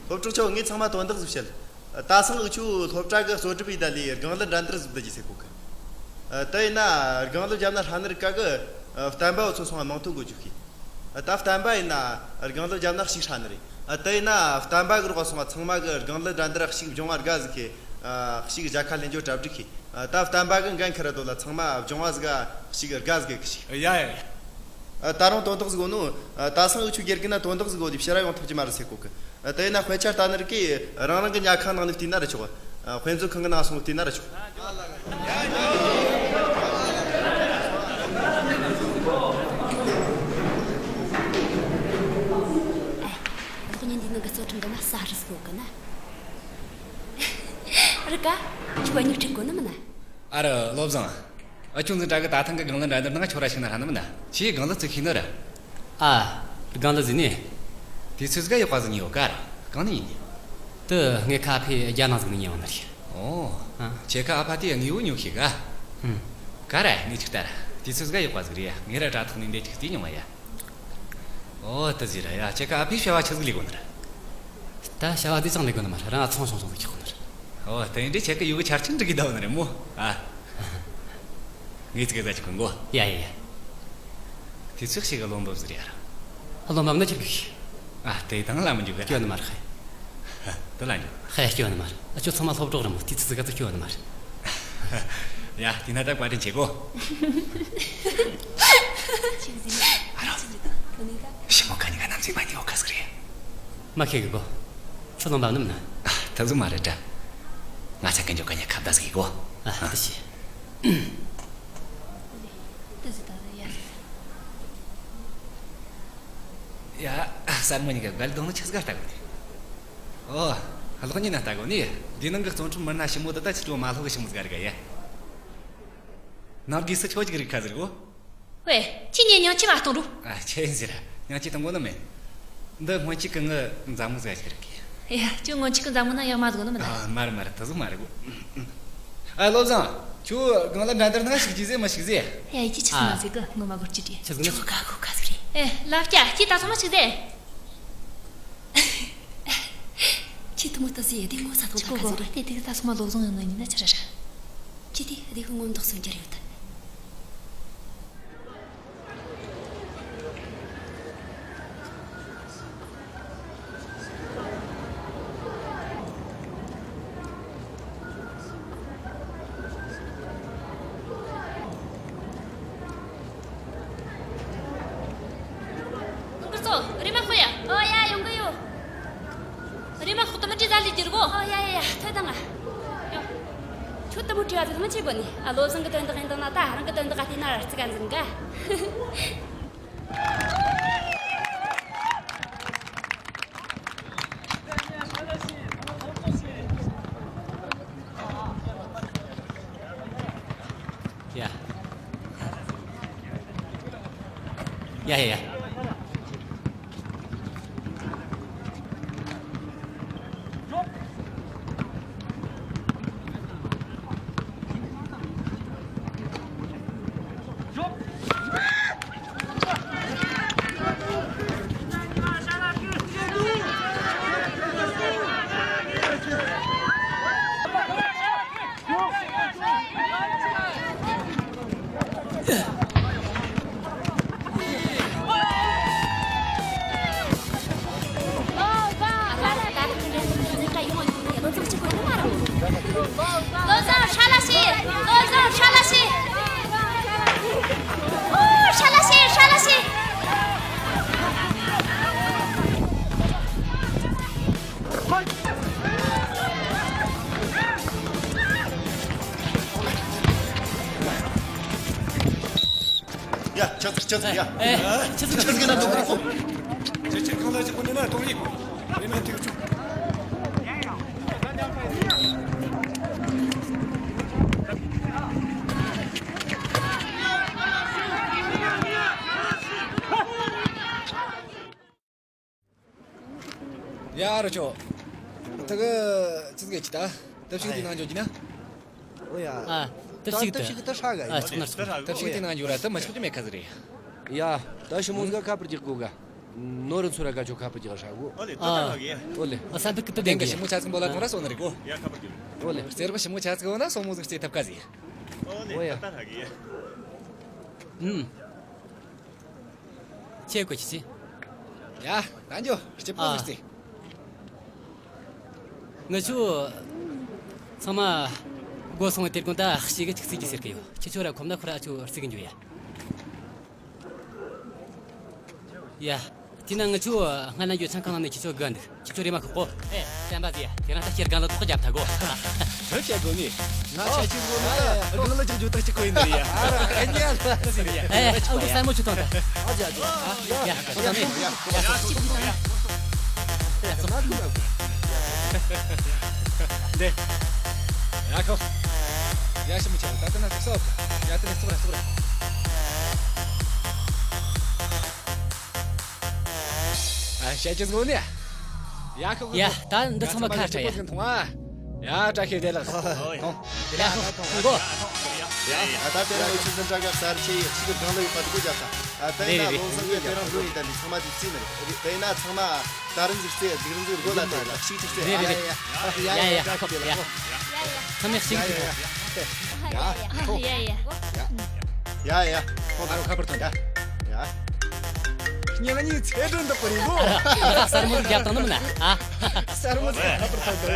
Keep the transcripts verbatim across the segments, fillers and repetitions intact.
སློབ་གྲོགས་ཚོ། ངས་ཚང་མ་དོན་དག་ཟིག་བཤད། ད་སང་འུ་ཆོ་སློབ་གྲྭ་གི་གཙོ་སྒྲུབ་ཡི་ད་ལས་རྒན་ལགས་འགྲན་བསྡུར་ཟིག་བསྡུ་རྒྱུ་ཟེར་གོ་གི། དེ་ཡིན་ན་རྒན་ལགས་བརྒྱབ་ན་ཧྲ་ནི་རེད། ག་གི་བསྟན་པ་བ་ཚོ་སོང་བ་མིང་ཐོ་འགོད་རྒྱུ་ཤེས། ད་བསྟན་པ་ཡིན་ན་རྒན་ལགས་བརྒྱབ་ན་ཞེ་གི་ཧྲ་ནི་རེད། དེ་ཡིན་ན་བསྟན་པ་གི་རོགས་སོང་བ་ཚང་མ་གི་རྒན་ལགས་འགྲན་བསྡུར་ཞེ་གི་སྦྱོང་བ་དགའ་ཟིག་གི། ཞེ་གི་རྒྱལ་ཁ་ལེན་རྒྱུ་གྲ་སྒྲིག་གི། ད་བསྟན་པ་གི་འགན་ཁུར་ར་དོ་ལ་ཚང་མ་སྦྱོང་བ་ཟིག་ག་ཞེ་གི་དགའ་ཟིག་གི་ཞེ་གི། ཡ་ཡ་ཡ། ད་རུང་དོན་དག་ཟིག་གོ་ནོ། ད་སང་འུ་ཆོ་དགེ་རྒན་ན་དོན་དག་ཟིག་གོ་དེ་ཕྱིར་ར་ཡོང་ཐུབ་ཀྱི་མ་རེད་ཟེར་གོ་གི། དེ་ཡིན་ན་དཔེ་ཆ་ལྟ་ནི་རིགས་གི་རང་རང་གི་ཉལ་ཁང་ནང་ནས་བལྟས་ན་ར་ཆོག་དཔེ་མཛོད་ཁང་གི་ནང་སོང་བལྟས་ན་ར་ཆོག་གློག་བརྙན་འདི་ནང་གི་གཙོ་ཁྲིམས་འདི་ན་ས་རུ་སོ་གི་ན། རི་ཀ། ཁྱོད་གཉིས་ཁྲིད་གོ་ནི་མིན་ན། ཨ་རོ་བློ་བཟང་། ཨ་ཅུང་ཟིན་དྲ་གི་ད་ཐང་གི་སྒང་ལ་འགྲན་བསྡུར་ནང་ཁྱོད་ར་ཞིག་ན་ཧྲ་ནི་མིན་ན། ཁྱེད་སྒང་ལ་ཚིག་ཤེས་ནི་ར། ཨ། སྒང་ལ་ཟིན་ནི། དུས་ཚོད་ཟིག་ཡག་པ་ཟིག་ཉོ་ག་ར་གང་ནས་ཡིན། དུ་ངས་ཁ་ཕའི་རྒྱ་ནག་ཟིག་ནས་ཉོ་ནི་རེད། ཨོ། ཨ། ཁྱེད་ཁ་ཨ་ཕ་དེ་དངོས་པོ་ཉོ་ཤེས་ག་ཧུམ། ག་ར་ངས་ཅིག་ལྟ་ར། དུས་ཚོད་ཟིག་ཡག་པ་ཟིག་རེད་ཡ། ངས་ར་དྲ་ཐོག་ནས་འདི་ཅིག་བལྟས་མྱོང་བ་ཡ། ཨོ་དེ་ཟིག་ར་ཡ། ཁྱེད་ཀ་ཨ་ཕས་བྱ་བ་ཆི་ཟིག་ལས་གོ་ནི་ར། ད་བྱ་བ་དེ་ཅང་ལས་གོ་ནི་མ་ར། རང་ཨ་ཚོང་ཆུང་ཆུང་ཟིག་ཆགས་གོ་ནི་ར། ཨོ་དེ་འདྲའི་ཁྱེད་ཀ་ཡུ་གི་ཆ་རྐྱེན་འགྲིག་གི་ད་བ་ནི་རེད་མོ། ཨ། ངས་ཚིག་གི་ཟ་ཅིག་གོན་གོ། ཡ་ཡ་ཡ། དུས་ཚོད་ཞིག་གི་བློ་འབབ་ཟིག་རེད་ཡ་ར། བློ་འབབ་ན་ཁྱེད་ཀྱིས། ཨ་དེ་དང་ལ་མི་འཇུག་གི། སྐྱོ་ནི་མ་ར་ཧ། དེ་ལ་འཇུག་ཧ་ཡ་སྐྱོ་ནི་མ་ར། ཨ་ཁྱོད་ཚང་མ་སློབ་གྲོགས་རེད་མོ། དུས་ཚོད་ཟིག་ག་ཚོད་སྐྱོ་ནི་མ་ར། ཡ་དེ་ན་ད་བཀའ་དྲིན་ཆེ་གོ། ཨ་རོ། ཞི་མོ་ག་ནི་ག་ནམ་ཚིག་མ་ནི་ཡོ་ག་ཟིག་རེད། མ་ཁེ་གི་གོ། ཚུར་ལོང་བབ་ནམ་ན། ཨ་ཐབས་ཟིག་མ་རེད་དྲ། ང་ཚ་གན་འཇོག་ག་ཉ་ཁབ་ད་ཟིག་གི་གོ། ཨ་ཨ་ད་ཤི། ད་ཟི་ད་ད་ཡ། ཡ། གསར་མོ་གཉིས་ཀ་སྒལ་གདོང་ནི་ཆི་ཟིག་ལྟ་གོ་ནི། ཨོ། གློག་བརྙན་ན་ལྟ་གོ་ནི། འདི་ནང་གི་གཙང་ཁྲིམས་མི་སྣ་ཞི་མོ་དེ་ད་ཕྱི་དྲོ་མ་ལྷོ་གི་ཞི་མོ་ཟིག་རེད་ག་ཡ། ནམ་དགོས་སུ་ཁྱོད་ཅིག་རིག་ཁ་ཟིག་གོ། ཧོས། ཁྱེད་གཉིས་ཉང་ཆི་མ་གཏོང་རུ། ཨ་ཁྱེད་ཡིན་ཟེར། ཉང་ཆི་གཏོང་གོ་ནི་མེད། འདི་སྔོན་ཆད་གི་ངི་མཛའ་མོ་ཟིག་ཁྱེར་གི། ཡ་ཁྱོད་སྔོན་ཆད་གི་མཛའ་མོ་ན་ཡག་མ་ཟིག་ནི་མིན་ན། ཨ་མ་རེད་མ་རེད། དེ་ཟིག་མ་རེད་གོ། ཨ་བློ་བཟང་། ཁྱོད་སྒང་ལ་འགྲན་བསྡུར་ནང་ཞུགས་རྒྱུ་ཟེ་མི་ཞུགས་ཟེ། ཡ་ཡི་ཅི་ཆི་ཟིག་ན་ཟེ་གི་ངོ་མ་གོ་ཅི་དྲི། ཆི་ཟིག་ན། ཁྱོད་ག་གོ་ག་ཟིག་རེད། ཨེ་ལབ་ཀྱ་ཁྱེད་ད་སོང་མ་ཞུགས་ཟེ། ཁྱེད་དུ་མོ་ད་ཟེ་དེ་ངོ་ཚ་ཐོང་ཁྱོད་ག་གོ་ག་ཟིག་རེད། དེ་དེ་ད་སོང་མ་བློ་བཟང་ཡང་ན་ཉིན་ན་ཆི་ར་ར། ཁྱེད་དེ་དེ་གི་ངོ་མདོག་སོང་རྒྱུ་རེད་ད། ཡོང་གི་ཚོ་རེ་མ་ཁོ་ཡ། ཨོ་ཡ་ཡོང་གི་ཡོད། རེ་མ་ཁོ་དུ་མི་བྲིས་ད་ལི་ཅིར་གོ། ཨོ་ཡ་ཡ་ཡ་ཐོས་དང་ང་། ཁྱོད་དུ་མི་བྲིས་བ་དུ་མི་བྱེད་གོ་ནི། ཨ་བློ་བཟང་གི་དོན་དག་ཡིན་དང་ན་ད་རང་གི་དོན་དག་བལྟས་ན་ར་རྩི་ག་འཛིན་ག། ཡ། ཡ་ཡ་ཡ། ཆི་ཟིག་ཡ། ཨེ། ཆི་ཟིག་ཆི་ཟིག་ན་འདུག་གོ། ཆི་ཆི་གང་ལ་ཅི་གོ་ནི་ན་གཏོང་ཡིག་གོ། རེ་ན་ཐིག་ཆུ། ཡ་རོ་ཆོ། ད་གི་ཆི་ཟིག་ཅི་ད། ཏབ་ཤིག་དེ་ནང་འཇོག་གི་ན། ཨོ་ཡ། ཨ། ཏབ་ཤིག་ཏབ་ཤིག་ཏ་ཧྲ་ག་ཡིན། ཨ་ཆོག་ན་ཆོག། ཏབ་ཤིག་དེ་ནང་འཇོག་ར་ད་མ་ཆོག་ཅི་མེད་ཁ་ཟིག་རེད། ཡ། ད་ཞི་མོ་ཟིག་ཁ་པར་རྒྱག་གོ་ག། ནོར་རི་ཚུར་ག་ཆོ་ཁ་པར་རྒྱག་ཧྲ་གོ། ཨོ་ལེ་ད་ད་ཧ་གི་ཡ། ཨོ་ལེ། ཨ་ས་འདུག་གི་ད་དེང་གི་ཞི་མོ་ཆ་ཚིག་པོ་ལ་ཐོང་ར་སོ་ན་རེད་གོ། ཡ་ཁ་པར་རྒྱག་ཨོ་ལེ། རྩེར་པ་ཞི་མོ་ཆ་ཚིག་པོ་ན་སོ་མོ་ཟིག་རྩེ་ཐབས་ཀ་ཟིག་ཨོ་ལེ་ད་ད་ཧ་གི་ཡ། ཨུམ། ཁྱེད་ཀོ་ཁྱི་ཅི། ཡ། ད་འཇོ་སྐྱིད་པོ་ཨ། ཟིག་སྟེ། ང་ཆོ་ཚང་མ་སྒོ་སོང་བའི་དེར་གོང་ད་ཤི་གི་ཅིག་རྩིས་ཀྱི་ཟེར་གི་ཡོད། ཁྱེད་ཆོ་ར་ཁོམ་ན་ཁོ་ར་ཨ་ཆོ་རྩིས་གི་འཇུ་ཡ། ཡ། དེ་ན་ང་ཆོ་སྔ་ན་འཇོ་ཆང་ཁང་ནང་ནས་ཁྱེད་ཆོ་དགའ་འདུག་ཁྱེད་ཆོ་རེ་མ་ཁག་གོ། ཨེ། བསྟན་པ་ཟེར་ཡ། དེ་རང་ད་སྐྱེར་སྒང་ལ་ཐོག་རྒྱབ་ཐལ་གོ། ཁྱོད་བཤད་དགོས་ནི། ང་ཆ་ཆུ་དགོས་ནི་ད་སྒང་ལ་ཅིག་འཇུ་ཐག་ཅིག་གོ་ཡིན་ནི་ཡ། ཨ་ར་ཨེ་ཉལ་ཟེར་ཡ། ཨེ། ཨ་ཁུ་གསར་མོ་ཆུ་ཐོང་ད། ཨ་ཅག་ཨ་ཅག་ཡ། ཡ། ཡ། ཡ། འདི། ཡ་ཁོ། ཡ་ཞིམ་ཆེ་བ་ད་ལྟ་ན་ཚུགས་སོ། ཡ་དེ་ནས་ཚུགས་ར་ཚུགས་ར། ཨ་བཤད་ཀྱི་བཟོ་ནས། ཡ་ཁོ་ཁོ། ཡ་ད་འདི་ཚང་མ་ཁ་ཁྲ་ཡ། ཡ་བཀྲ་ཤིས་བདེ་ལེགས། ཨོ་ཡ། ཁོང་། ཡ་ཁོ་ཁོ། ཡ་ད་དེ་རིང་འོས་ཆོས་འཛིན་གྲྭ་ག་གསར་ཆེ་ཡི་ཆིག་གི་སྒང་ལ་ཡོད་པ་འདུག་གོ་རྒྱབ་ད། ཨ་དེ་རེད་ན་རེད་ལོ་རེད། སང་གི་དེ་རིང་འགྲོ་ཡི་ད་འདི་ཚང་མ་དེ་རྩིས་ནི་རེད། དེ་ན་ཚང་མ་ད་རིང་ཟིག་རྩེ་སྒྲིག་རིང་ཟིག་རྒོ་ལ་དེ་ལ་ཤིག་ཅིག་རྩེ། རེད་རེད་རེད། ཡ་ཡ་ཡ་ཡ་ཡ་ཁོ་ཡ། ཚང་མས་ཤིག་ཅིག་ཡ་ཡ་ཡ། ཡ་ཡ། ཁོང་ཨ་རོ་ཁ་པར་ཐོན་ད། ཡ། ཉི་མ་གཉིས་ཚེ་སྒྲོན་འདུག་པ་རེད་གོ། གསར་མོ་རྒྱབ་དང་ནི་མིན་ན་ཨ། གསར་མོ་ཁ་པར་ཐོན་ད།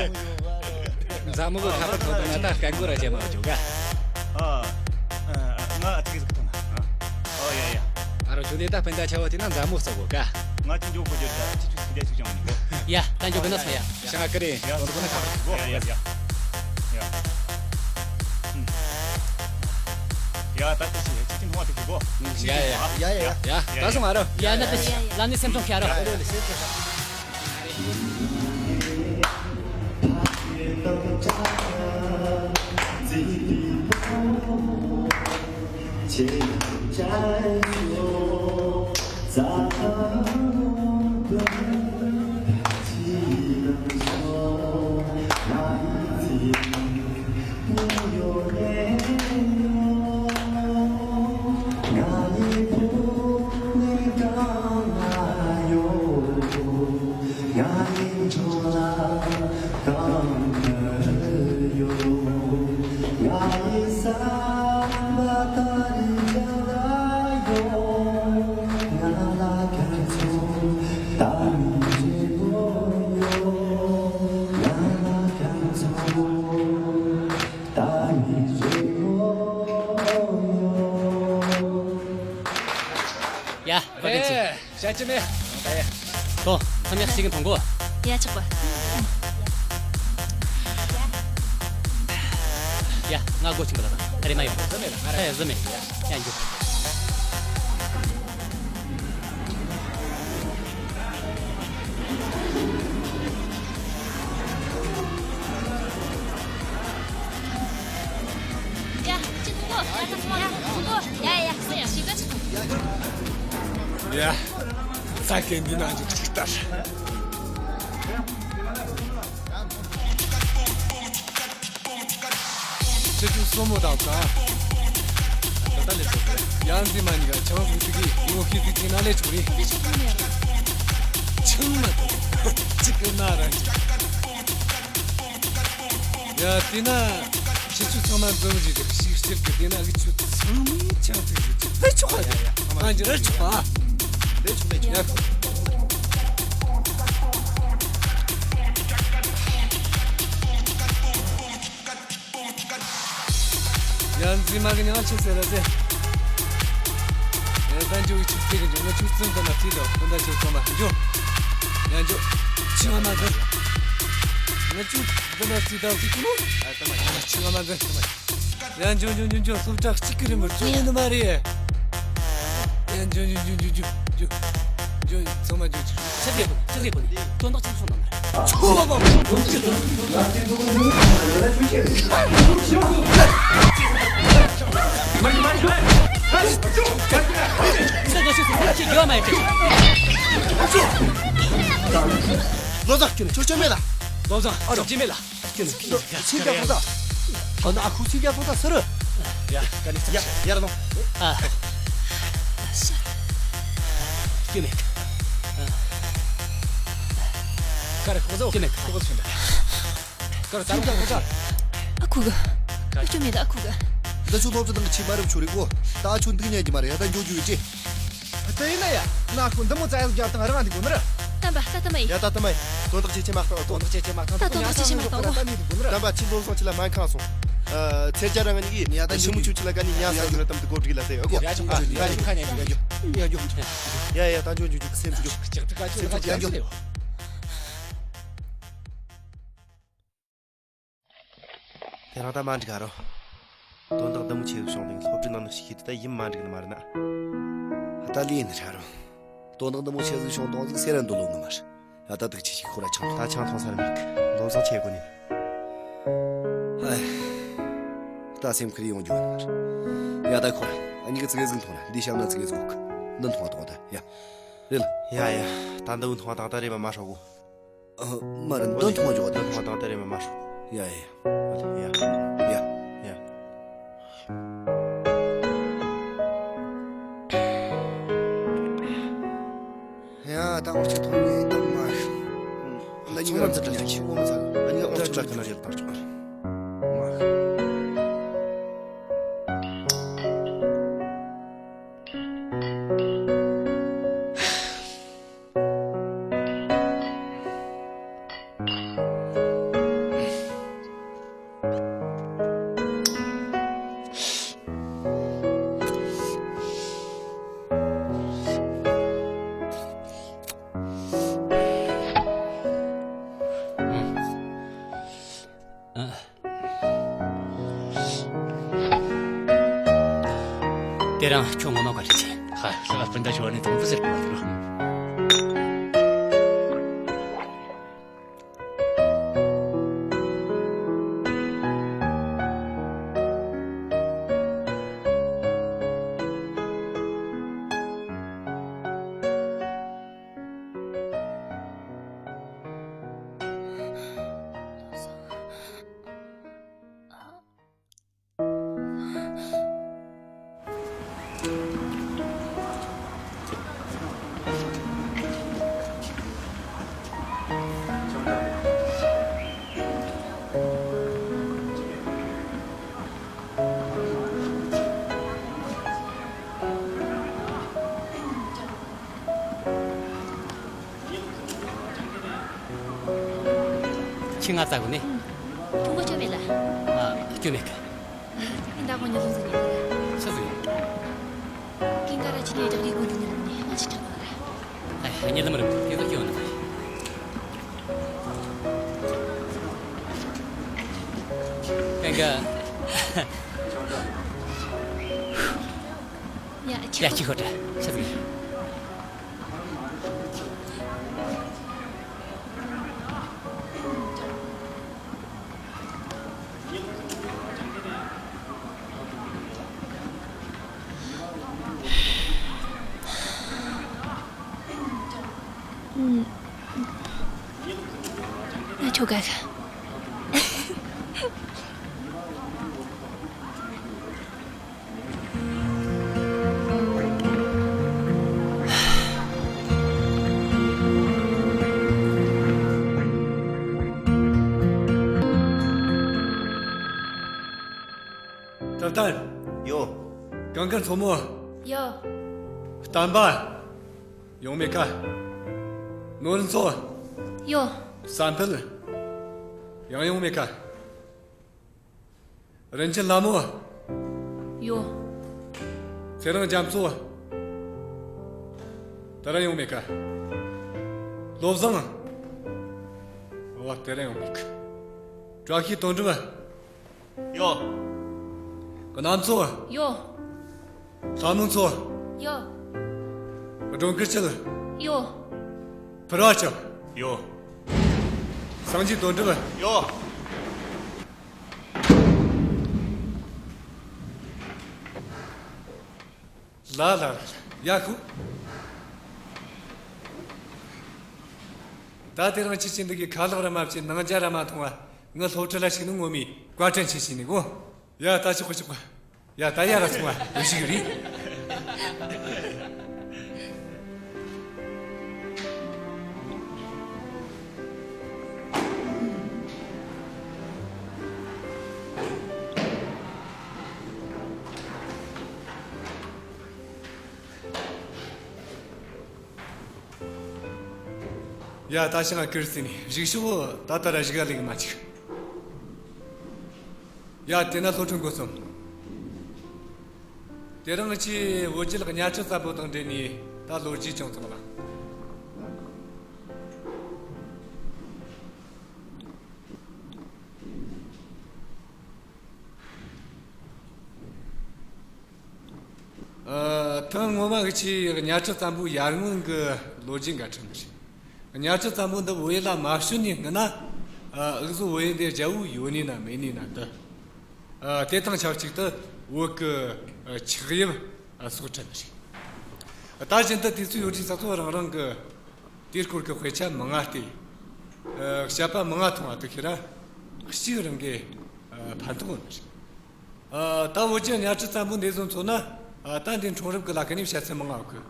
མཛའ་མོ་གི་ཁ་པར་ཐོན་ད་ན་ད་སྐད་མགོ་ར་ཇེ་མང་འཇུག་ག། ཨ། ང་ཨ་ཐིག་ཟིག་ཐོན་ན། ཨོ་ཡ་ཡ། ཨ་རོ་ཁྱོད་དེ་ད་སྤུན་ཟླ་ཆ་བོ་དེ་ན་མཛའ་མོ་ཟེར་གོ་ག། ང་ཅི་འཇོག་གོ་རྒྱུ་ད་ཁྱི་ཆུ་སི་རྒྱ་ཆུ་ཅང་མི་གོ། ཡ་ད་འཇོག་གི་ན་ཚོ་ཡ། ཤ་ང་ཀི་རེ་ཡ་ལོ་གོ་ན་ཁ་པར་གོ། ཡ་ཡ་ཡ། ཡ། ཡ་ད་ད་ཤི་ཁྱི་ཆུ་ནོ་བ་དེ་གོ། ཡ་ཡ་ཡ། ཡ་ཡ་ཡ། ད་སོང་ཨ་རོ། ཡ་ན་ད་ཤི་ལ་ནི་སེམས་ཆུང་ཁྱ་རོ། ཡ། བཀའ་དྲིན་ཆེ། ཨེ། བཤད་ཀྱི་མེད། ཨེ། ཏོ། ཁམས་ཡག་ཅིག་མཐོང་གོ། ཡ་ཆག་པ། ཡ་ང་སྒོ་ཆེན་པོ་ལ་དང་། ཨ་རེ་མ་ཡོང་། ཟི་མེད་ལ་ང་ར། ཨེ་ཟི་མེད། ཡ་འགྱོ། ཡ་ཅི་མཐོང་གོ། ཡ་ད་ཚང་མ་མཐོང་གོ། ཡ་ཡ་ཡ་ཡ་ཞིག་ག་ཅི་མཐོང་། ཡ། ས་ཀྱི་འདི་ན་འཇུག་ཅིག་ལྟར། ཁྱེད་ཚོ་སོ་མོ་དང་ག་ད་ལྟ་ལས་སོ། ཡང་འཛིན་མ་ཉིད་ཀ་ཆང་ཟིག་ཅིག་གིས་ངོ་ཤེས་ཟིག་ཅིག་ན་ལས་ཆོག་རེད། ཆང་མ་དང་ཅིག་གི་ན་ར་ཅིག་ཡ་དེ་ན་ཁྱེད་ཚོ་ཚང་མ་འཛོམས་རེད། ཞིག་སྤྱིར་གི་དེ་ན་གི་ཆུ་ཚང་མས་ཆང་ཟིག་ཅིག་ཕེ་ཆོག་ག་དེ་ང་འཇི་ར་ཆོག་པ། ལས་ཆོག་ལས་ཆོག་ཡ། ཡ་འཛིན་མ་གི་ཉང་ཆེ་ཟེར་ར་ཟེར། ཡ་ད་འཇུ་ཆུ་ཚིག་གི་འཇུ་ང་ཆུ་ཚིག་ད་ན་ཚིག་དོ་ད་ད་ཆུ་ཚང་མ་འཇུ། ཡ་འཇུ་ཆུ་ང་མ་ཟེར། ང་ཆུ་ད་ན་ཚིག་དང་ཚིག་ཀུ་ལོ། ཆུ་ང་མ་ཟེར། ཡ་འཇུ་འཇུ་འཇུ་འཇུ་སློབ་གྲྭ་གཅིག་གི་རིན་པོ་ཆུ་ཡིན་ནི་མ་རེད། ཨེ་ འཇོ་འཇོ་འཇོ་འཇོ་འཇོ་འཇོ། འཇོ་ཚང་མ་འཇོ་འཇོ། ཆི་ཟིག་ཡེད་གོ་ནི། ཆི་ཟིག་ཡེད་གོ་ནི། དོན་དག་ཆི་ཟིག་བྱུང་བཏང་ནི་རེད། ཚོ་བ་བ། ཚེ་ག་ཤུ་ཚེ་ཁྱི་རྒྱུ་མ་ཡེད་དེ། ལོ་ཟ་ཁྱོད་ནི་ཆོ་ཆོ་མེད་ལ། ལོ་ཟ་ཨ་རོ་ཅི་མེད་ལ། ཁྱོད་ནི་ཁྱི་ཁྱི་རྒྱ་ཐོག་ད། ཨ་ན་ཨ་ཁུ་ཁྱི་རྒྱ་ཐོག་ད་སི་རུ། ཡ་ག་ནི་ཡ་ཡ་ར་ནོ། ཨ། ཁྱི་མེད། ཀར་ཁོ་ཟོ་ཁྱི་མེད་ཁོ་ཟོ་ཆུན་ད། ཀར་ད་རུ་ཁོ་ཟ། ཨ་ཁུ་གི། ཨ་ཁྱོད་མེད་ད་ཨ་ཁུ་གི། འདི་ཚོ་སློབ་གྲྭ་དང་གི་ཆེ་མ་རབ་ཆོ་རེ་གོ། ད་ཨ་ཆོ་འདུག་ཉན་གྱི་མ་རེད། ཡ་ད་འགྱོ་རྒྱུ་ཡོད་ཅེ། དེ་ཡིན་ན་ཡ། ན་ཁོ་འདི་མོ་ཙ་ཡག་རྒྱབ་དང་རང་འདི་གོ་ནི་ར། ཏམ་པ་ད་ཏམ་པ་ཡིན། ཡ་ད་ཏམ་པ་ཡིན། དོན་དག་ཆེ་ཆེ་མ་བཏང་དོན་དག་ཆེ་ཆེ་མ་བཏང་ད་དོན་དག་ཆེ་ཆེ་མ་བཏང་ཨོ། ཏམ་པ་ཁྱི་ལོ་སོང་ཁྱི་ལ་སྨན་ཁང་སོང་། ཨ་ཚེ་རྒྱ་རང་ངི་ཡ་ད་ཞི་མུ་ཆུ་ཁྱི་ལ་ག་ནི་ཉ་ས་ཁྱི་ལ་ཏམ་དུ་གོ་སྒྲིག་ལ་ཏེ་ཨོ་གོ། ཡ་ཆུ་མུ་ཆུ་ཡ་ཆུ་ཁ་ཉ་ཡ་ཡ་ཡ་ད་འཇོ་འཇོ་འཇོ་སེམས་འཇོ། ཅག་ཏུ་ཀ་ཆུ་ལ་ཀ་ཅག་ཏུ་ཡ་འཇོ། དེ་རིང་ད་མ་འགྲིག་ག་རོ། དོན་དག་འདི་མོ་ཆེ་ཟིག་བྱུང་དང་སློབ་གྲྭའི་ནང་ནས་ཤི་ཤི་དེ་ད་ཡིན་མ་འགྲིག་ནི་མ་རེད་ན། ད་ལི་ཡིན་ཧྲ་རོ། དོན་དག་འདི་མོ་ཆེ་ཟིག་བྱུང་དང་ཟིག་སེ་ར་འདུག་ལོ་ནི་མ་རེད། ཡ་ད་དུག་ཆེ་ཤི་ཁོ་ར་ཆང་ད་ཆང་འཐུང་ས་ར་མེད་གི་འདོན་སང་ཆེ་གོ་ནི། ཧའི། ད་སེམས་ཁུར་ཡོང་རྒྱུ་མ་རེད། ཡ་ད་ཁོ་ར་ཨ་ཉི་གི་ཙི་གེ་ཟིག་འཐུང་ར་འདི་ཤམ་ན་ཙི་གེ་ཟིག་གོ་གི་འདི་འཐུང་བ་དང་ད་ཡ། རེད་ལ། ཡ་ཡ་ད་འདི་འཐུང་བ་དང་ད་རེད་པ་མ་ཧྲོ་གོ། ཨ། མ་རེད་འདི་མཐོང་ཆོག་འདི་མཐོང་དང་དེ་རེད་མ་མ་ཧྲོ། ཡ་ཡ་ཡ། ཡ་ཡ། ཡ་ད་འོ་ཅི་ཐོན་ནས་ད་མ་ཧྲོ། ལ་ཉིང་ར་ཚ་ཏྲ་ཉ་ཆི་འོ་མ་ཚ་ཨ་ཉིང་འོ་ཅི་ཏྲ་ཁ་ན་རེད་ད་ཆོག་མ་ཧྲོ། དེ་རིང་ཁྱོད་ངོ་མ་ག་རེ་བྱས། ཧ་ཧ་སྤུན་ཟླ་ཁྱོད་ནི་དུང་དུ་ཟེར་གོ་བ་འདུག་ཁྱི་ང་ཙག་གོ་ནི། ཁྱུང་པོ་སྐྱོ་མེད་ལ། ཨ། སྐྱོ་མེད་གི། ཨ། ཨིན་ད་གོ་ཉི་ལུང་ཟིག་ཉི་ལུང་ལ། ཆི་ཟིག་ཡོད། ཀིང་ཀ་ར་ཆི་ནས་རྒྱག་རིགས་གོ་འདི་ཉི་ལུང་ནས་ང་ཆི་ཁྲག་གོ་ལ། ཨ། ཉི་ལམ་རིམ་དེ་ཚོ་སྐྱོ་ནི། ཀིང་ཀ། ཡ་ཁྱི་ཁོ་ཏྲ་ཆི་ཟིག་ཡོད། ང་ཁྱོད་དགའ་གི། ཏན་ཏན། ཡོ། གང་ག་མཚོ་མོ། ཡོ། བསྟན་པ། ཡོང་མེད་ཀ། ནོར་མཚོ། ཡོ། བསམ་འཕེལ། ཡང་ཡོང་མེད་ཀ། རིན་ཆེན་ལྷ་མོ། ཡོ། ཚེ་རིང་རྒྱ་མཚོ། དེ་ར་ཡོང་མེད་ཀ། བློ་བཟང་། འོ་དེ་ར་ཡོང་མེད་ཀ། བཀྲ་ཤིས་དོན་གྲུབ། ཡོ། གནམ་མཚོ། ཡོ། ལྷ་མོ་མཚོ། ཡོ། སྒྲོན་དཀར་ཆེ་ལ། ཡོད། ཕུར་བ་ཆེ། ཡོད། སངས་རྒྱས་དོན་གྲུབ། ཡོད། ལ་ལ་ལ་ལ། ཡ་ཁུ། ད་དེ་རིང་ཁྱེད་ཀྱིས་འདི་གི་ཁ་ལག་ར་མ་བྱེད། ནང་ཇ་ར་མ་འཐུང་བ། ངའི་སློབ་གྲྭ་ལ་ཞུགས་ནི་ངོ་མའི་བཀའ་དྲིན་ཆེ་ཞུ་ནི་གོ། ཡ་ད་ཆོག་གོ་ཆོག་གོ། ཡ་ད་ཡ་ར་སོང་བ་འུ་ཞིག་རེད། ཡ་ད་ཞིང་ང་ཀིར་སི་ནི་བཞུགས་ཤོག། ད་ལྟ་ར་བཞུགས་ལེགས་མ་ཅིག། ཡ་དེ་ན་སློབ་ཕྲུག་འགོ་རྩོམ། དེ་རིང་ཁྱེད་བོད་རྒྱལ་གཉའ་ཁྲི་བཙན་པོ་དང་འབྲེལ་ནས་ད་ལོ་རྒྱུས་ཅུང་ཙམ་གླེང་། ཨ། ཐེངས་སྔོན་མ་གི་ཆེས་གཉའ་ཁྲི་བཙན་པོའི་ཡར་སྔོན་གྱི་ལོ་རྒྱུས་འགའ་ཁྲིད་ནི་རེད། གཉའ་ཁྲི་བཙན་པོ་འདི་བོད་ཡུལ་ལ་མ་བྱོན་ནས་སྔོན་ན། ཨ། འུ་ཚོ་བོད་ཡུལ་འདི་རྒྱལ་པོ་ཡོད་ནི་ན་མེད་ནི་ན་འདི། ཨ། དེ་དང་ཆབས་ཅིག་ཏུ་བོད་ཀྱི་ཆགས་དབྱིབས་སོགས་ཁྲིད་ནི་རེད། ད་གཞན་དུ་དུས་ཚོད་ཡོད་དུས་ས་ཚོ་རང་རང་གི་དེའི་སྐོར་གྱི་དཔེ་ཆ་མང་ང་བལྟས། ཨ། བཤད་པ་མང་ང་མཐོང་བ་དུ་ཁྱེད་ར་གཅིག་རང་གིས་ཕན་ཐོགས་ཡོད་ནི་རེད། ཨ། ད་བོད་ཀྱི་གཉའ་ཁྲི་བཙན་པོ་འདི་བཟུང་ཚོ་ན། ཨ། ད་འདི་འཁྲུངས་རབས་ཀྱི་ལ་ཁ་ནས་བཤད་ཚུལ་མང་ང་ཡོད་གི།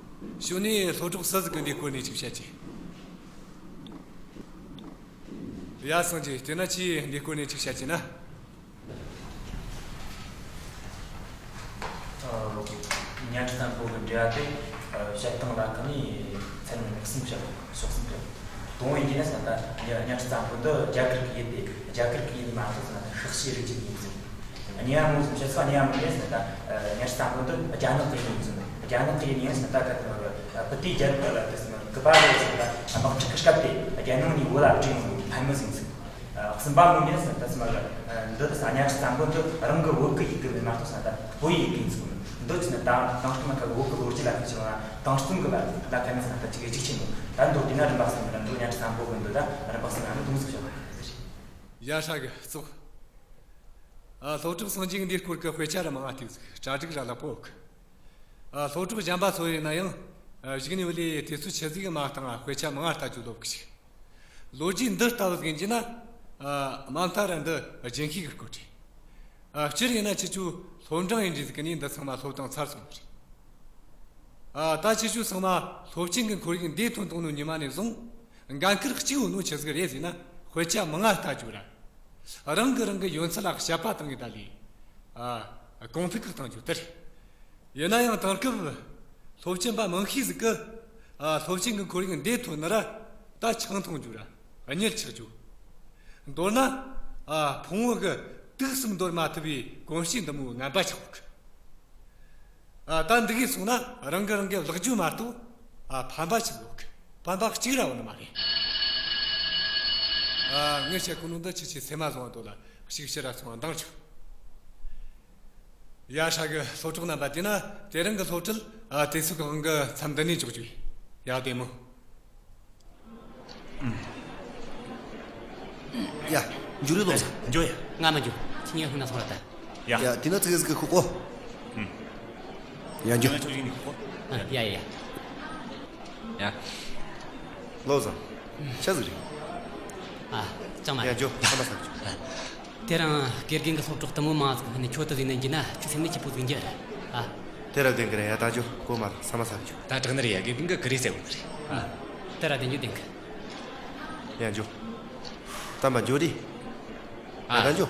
ཞུ་ནས་སློབ་གྲོགས་སུ་ཟིག་གི་འདི་སྐོར་ནས་ཅིག་བཤད་ཀྱི། ཡ་སངས་རྒྱས་དེ་ན་ཁྱེད་འདི་སྐོར་ནས་ཅིག་བཤད་ཀྱི་ན། ཨ། གཉའ་ཁྲི་བཙན་པོ་གི་འབྲེལ་བ་དེ། ཨ། བཤད་སྟངས་ལ་ཁ་ནས་ཚན་རིག་གསུམ་བཤད། ཕྱོགས་གསུམ་བཤད། དང་པོ་ཡིན་གྱི་ན་ས་ད་གཉའ་ཁྲི་བཙན་པོ་འདི་རྒྱ་གར་གྱི་ཡུལ་ཏེ། རྒྱ་གར་གྱི་ཡུལ་མ་གཏོགས་ས་ད་ཤཱཀྱའི་རིགས་ཀྱི་ཡུལ་ཟིན། གཉའ་མོ་ཟིན་བཤད་ས། གཉའ་མོ་ཡིན་ས་ད་གཉའ་ཁྲི་བཙན་པོ་འདི་རྒྱ་ནག་གི་ཡུལ་ཟིན། རྒྱ་ནག་གི་ཡུལ་ཡིན་ས་ད་ག་ད་བུ་དེ་རྒྱ་གར་ལ་དེ་ས་གི་པ་རེ་ས་ད་དམག་འཁྲུག་གི་སྐབས་ཏེ་རྒྱ་ནག་ནས་བོད་ལ་བྲོས་ཡོང་བའི་ཕ་མ་ཟིན་ཟིན། གསུམ་པ་མོ་ཡིན་ས་ད་ས་མ་གི་འདི་དེ་ས་གཉའ་ཁྲི་བཙན་པོ་འདི་རང་གི་བོད་གི་ཡི་གེ་མིན་མ་གཏོགས་ས་ད་བོད་ཡི་གེ་ཡིན་ཟིན། འདི་ཆི་ན་ད་དང་སྟོན་ཁ་གི་བོད་གི་ལོ་རྒྱུས་ལ་ཁ་ཆེ་བ་དང་སྟོན་གི་ལ་ད་ཁ་ནས་ས་ད་ཅིག་གི་ཅིག་ཆེ་མོ། ད་འདི་དེ་ན་རིམ་པ་གསུམ་གི་ན་འདི་གཉའ་ཁྲི་བཙན་པོ་གི་འདི་ད་རིམ་པ་གསུམ་ན་འདི་དུང་ཟིག་བྱ་བ། ཡ་ཧྲ་གི་ཙོག། ཨ། སློབ་གྲོགས་སངས་རྒྱས་འདིའི་སྐོར་གྱི་དཔེ་ཆ་ར་མང་ང་བལྟས་ཟིག། གྲ་སྒྲིག་ར་ལ་ཕོག། ཨ། སློབ་གྲོགས་གཞན་པ་ཚོ་ཡིན་ན་ཡང་། ཨ། གཞུག་ནས་བུ་ལས་དུས་ཚོད་ཆི་ཟིག་མ་བཏང་ང་དཔེ་ཆ་མང་ང་ལྟ་རྒྱུ་ལོབ་གི་ཞིག། ལོ་རྒྱུས་འདི་ལྟ་བུ་ཟིག་ཡིན་གྱི་ན། ཨ། མ་མཐའ་ར་འདི་རྒྱུན་ཤེས་གི་སྐོར་རེད། ཨ། སྤྱིར་ཡིན་ན་ཁྱེད་ཆོ་སློབ་འབྲིང་ཡིན་རྗེས་ཟིག་གི་ནས་འདི་ཚང་མ་སློབ་སྟངས་ཚར་སོང་བ་རེད། ཨ། ད་ཁྱེད་ཆོ་ཚང་མ་སློབ་ཆེན་གི་ཁོར་ཡུག་འདི་ཐོན་བཏང་ནོ་ཉི་མ་ནས་བཟུང་འགན་ཁུར་གཅིག་ཡོད་ནོ་ཆི་ཟིག་རེད་ཟེར་ན། དཔེ་ཆ་མང་ང་ལྟ་རྒྱུ་ར། རང་གི་རང་གི་ཡོན་ཚད་ལ་དཔྱད་པ་བཏང་གི་ད་ལས། ཨ། གོང་འཕེལ་གི་གཏང་རྒྱུ་དེ་རེད། ཡིན་ན་ཡང་དེང་སྐབས་སློབ་ཆེན་པ་མང་ཤས་ཟིག་གིས། ཨ། སློབ་ཆེན་གི་ཁོར་ཡུག་འདི་ཐོན་ནི་ར་ད་ཆང་འཐུང་རྒྱུ་ར་གཉིད་ཆག་རྒྱུ། མདོར་ན། ཨ། ཕུང་བོ་གི་དུག་གསུམ་འདོར་མ་ཐུབ་པའི་གོམས་གཤིས་འདི་མོ་ངན་པ་ཆགས་གི། ཨ། ད་འདི་གིས་སོང་ན་རང་གི་རང་གི་བརླག་རྒྱུ་མ་གཏོགས། ཨ། ཕན་པ་ཆི་ཡོད་གི། ཕན་པ་གཅིག་ར་ཡོད་ནི་མ་རེད། ཨ། ངས་བཤད་གོ་ནོ་འདི་ཁྱེད་ཆོས་སེམས་མ་བཟུང་བ་དོ་ལ་གཅིག་ཕྱིར་ར་སོང་བ་འདང་ཆོག། ཡ་ཧྲ་གི་སློབ་གྲོགས་རྣམ་པ། དེ་ན་དེ་རིང་གི་སློབ་ཁྲིད། ཨ། དུས་ཚོད་གང་གི་མཚམས་འདི་ནས་འཇོག་རྒྱུ་ཡིན། ཡ་བདེ་མོ། ཡ། འཇུ་རི་ལོ། འཇུ་ཡ། ང་མ་འཇུ། ཁྱི་ངན་ཧུ་ན་སོང་ར་ད། ཡ། ཡ། དེ་ན་ཚིག་ཟིག་གི་ཁུག་གོ། ཡ་འཇུ། ང་ཚོ་ཞིག་ནི་ཁུག་གོ། ཡ་ཡ་ཡ། ཡ། ལོ་ཟ། ཆ་ཟིག་རེད། ཨ། ཅང་མ། ཡ་འཇུ། ཁ་མ་ས་འཇུ། དེ་རིང་དགེ་རྒན་གྱི་སློབ་གྲོགས་དུ་མོ་མང་ཟིག་ནས་ཁྱོད་དུ་ཟིན་ནས་འགྱིན་ན་ཁྱོད་སེམས་ནས་སྐྱིད་པོ་ཟིག་འགྱུར། ཨ། དེ་ར་བདེན་གི་རེད། ཡ་ད་འཇུ་གོ་མ་ས་མ་ས་འཇུ། ད་དྲག་ནི་རེད། ཡ་དགེ་རྒན་གྱི་གི་རེད་ཟེར་བ་ནི་རེད། ཨ། དེ་ར་བདེན་རྒྱུ་བདེན་གི། ཡ་འཇུ། དམ་པ་འཇུ་རེད། ཡ་ད་འཇུ།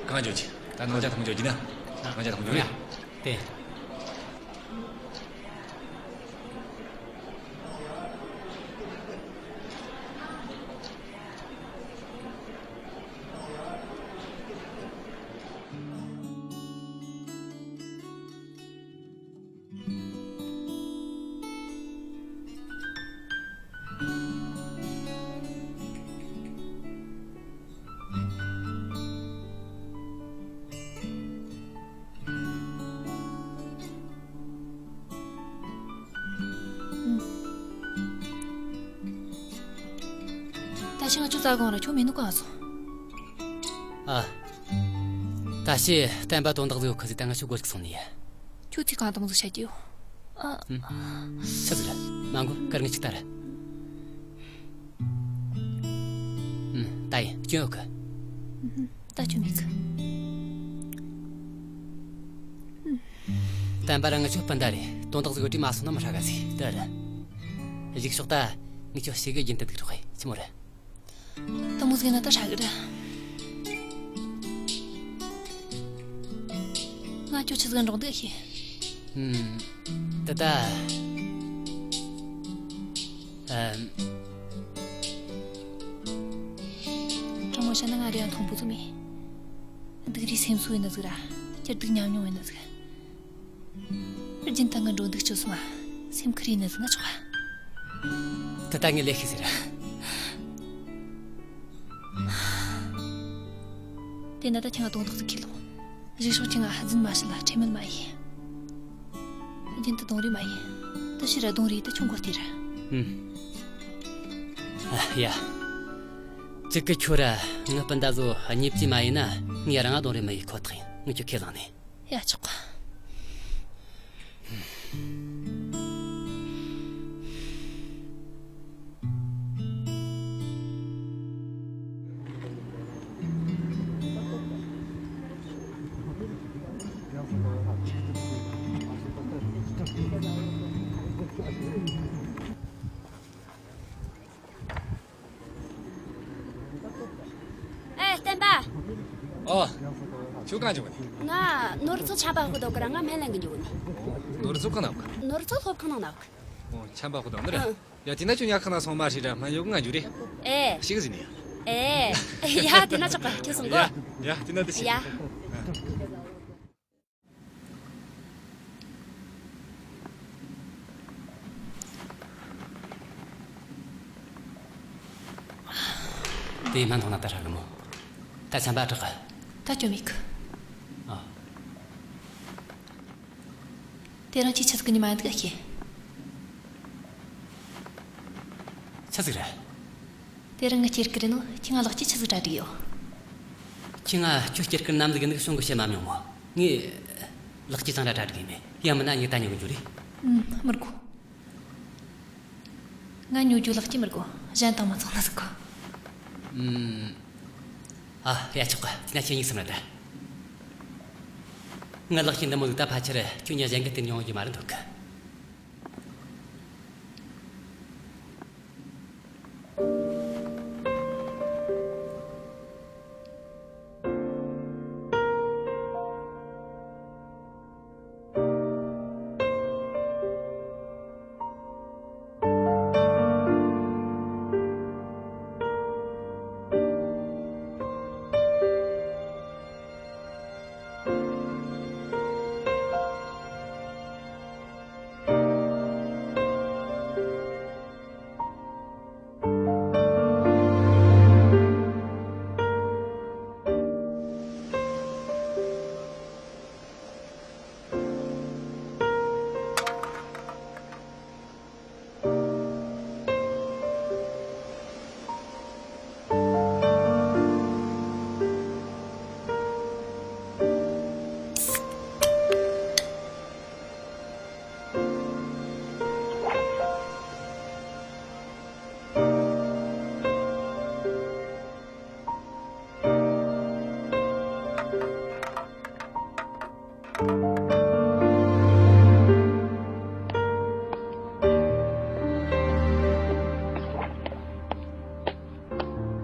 གང་འཇུ་ཅི། ད་ནང་ཇ་ཐང་འཇུ་གྱི་ན། ནང་ཇ་ཐང་འཇུ་རེད། དེ། ཁྱེད་ང་ཆོ་ཙ་གང་ར་ཁྱོད་མེད་ནོ་གང་སོང་། ཨ། ད་ཤི་བསྟན་པ་དོན་དག་ཟིག་ཡོད་ཁ་ཟིག་ད་ང་ཆོ་སྒོ་ཅིག་སོང་ནི་ཡ། ཁྱོད་ཚིག་གང་དང་ཟིག་བཤད་ཀྱི་ཡོད། ཨ། ཆི་ཟིག་ར་མ་མགོ་དཀར་ངལ་ཅིག་ལྟ་ར། ད་ཡིན་སྐྱོན་ཡོད་གི། ད་ཁྱོད་མེད་གི། བསྟན་པ་ར་ང་ཆོ་སྤུན་ཟླ་རེད། དོན་དག་ཟིག་ཡོད་དུས་མ་སོང་ན་མི་ཧྲ་ག་ཟིག་དེ་ར། གཞུག་ཕྱོགས་ད་ངས་ཁྱོད་ཞེ་གི་རྒྱུན་དུ་འདུག་རོགས་ཡིན་ཆི་མོ་རེད། དེ་མོ་ཟིག་ན་ད་ཧྲ་གི་ར། ང་ཁྱོད་ཆི་ཟིག་འགྲོ་འདུག་ཤེས། ཨུམ། ད་ད། ཨམ། དྲང་མོ་བཤད་ན་ང་རེ་ཡང་མཐོང་པོ་ཟིག་མེད། སྡུག་རུས་སེམས་གསོ་ཡིན་ན་ཟིག་ར། སྐྱིད་སྡུག་མཉམ་མྱོང་ཡིན་ན་ཟིག་རྒྱུན་དུ་ང་འགྲོ་འདུག་ཅོ་སོང་ང་། སེམས་ཁུར་ཡིན་ན་ཟིག་ང་ཆོག་ག་ད་ལྟ་ངས་ལས་ཤེས་ཟེར། དེ་ན་ད་ཁྱེད་ང་དོན་དག་ཟིག་ཁས་ལོག་གཞུག་ཕྱོགས་ཁྱེད་ང་ཧ་འཛིན་མ་བྱེད་ལ་ཁྲེལ་མེད་མ་ཡིན། རྒྱུན་དུ་གདོང་རིས་མ་ཡིན། དེ་ཕྱིར་ར་གདོང་རིས་དེ་ཁྱོད་མགོ་སྟེར། ཨུམ། ཨ་ཡ། གཅིག་གི་ཁྱོད་ར་ང་སྤུན་ཟླ་ཚོ་གཉིས་བཅས་མ་ཡིན་ན་ངས་རང་ང་གདོང་རིས་མ་ཡིན་ཁོ་ཐག་ཡིན། ངས་ཁྱོད་ཁས་བླངས་ནས། ཡ་ཆོག་ག་ཨེ། བསྟན་པ། ཨོ། ཁྱོད་གང་འགྱོ་གི་ནི། ང་ནོར་འཚོ་ཆམ་པ་ཧུ་དོ་གི་ར་ང་སྨན་ལེན་གི་འགྱོ་གི་ནི། ནོར་འཚོ་གང་ན་ཡོད་གི། ནོར་འཚོ་སློབ་ཁང་ནང་ན་ཡོད་གི། ཨོ། ཆམ་པ་ཧུ་དོ་ནི་ར། ཨང་། ཡ་དེ་ན་ཁྱོད་ཉལ་ཁང་ན་སོང་མ་ཤི་ར་སྨན་ཡོད་གི་ང་འགྱོ་རེ། ཨེ། ཤི་གི་ཟིན་ནི་ཡ། ཨེ། ཡ་དེ་ན་ཆོག་ག་ཁྱོད་སོང་གོ། ཡ་ཡ་དེ་ན་དེ་ཤི། ཡ། དེ་སྨན་འཐུང་ན་ད་ཧྲ་གི་མོ། ད་ཆམ་པ་དྲག་གི། ད་སྐྱོན་མེད་གི། ཨ། དེ་རིང་ཁྱོད་ཆི་ཟིག་གི་ཉི་མ་ཡིན་འདུག་ཨེ་ཤེས། ཆི་ཟིག་རེད། དེ་རིང་ངའི་སྐྱེས་སྐར་ཡིན་ནོ། ཁྱོས་ང་ལེགས་སྐྱེས་ཆི་ཟིག་གྲ་སྒྲིག་ཡོད། ཁྱོས་ང་ཁྱོའི་སྐྱེས་སྐར་ནམ་ཟིག་ཡིན་ནི་གཞུང་གི་བཤད་མ་མྱོང་མོ། ངས་ལེགས་སྐྱེས་ཅང་ར་གྲ་སྒྲིག་ཡིན་མེད། ཡང་མིན་ན་ངས་ད་ཉོ་གི་འགྱོ་རེ། ཨུམ། མི་དགོས། ང་ཉོ་རྒྱུ་ལེགས་སྐྱེས་མི་དགོས། གཞན་དང་མ་ཚང་ན་ཟིག་གོ། ཨུམ། ཨ། ཡ་ཆོག་ག་དེ་ན་ཁྱེད་གཉིས་སམ་ར་ད། ང་ལེགས་སྐྱེས་འདི་མོ་ཟིག་ད་ཕལ་ཆེར་ཁྱོད་ཉ་གཞན་གི་སྟེར་མྱོང་རྒྱུ་མ་རེད་འདོད་གི།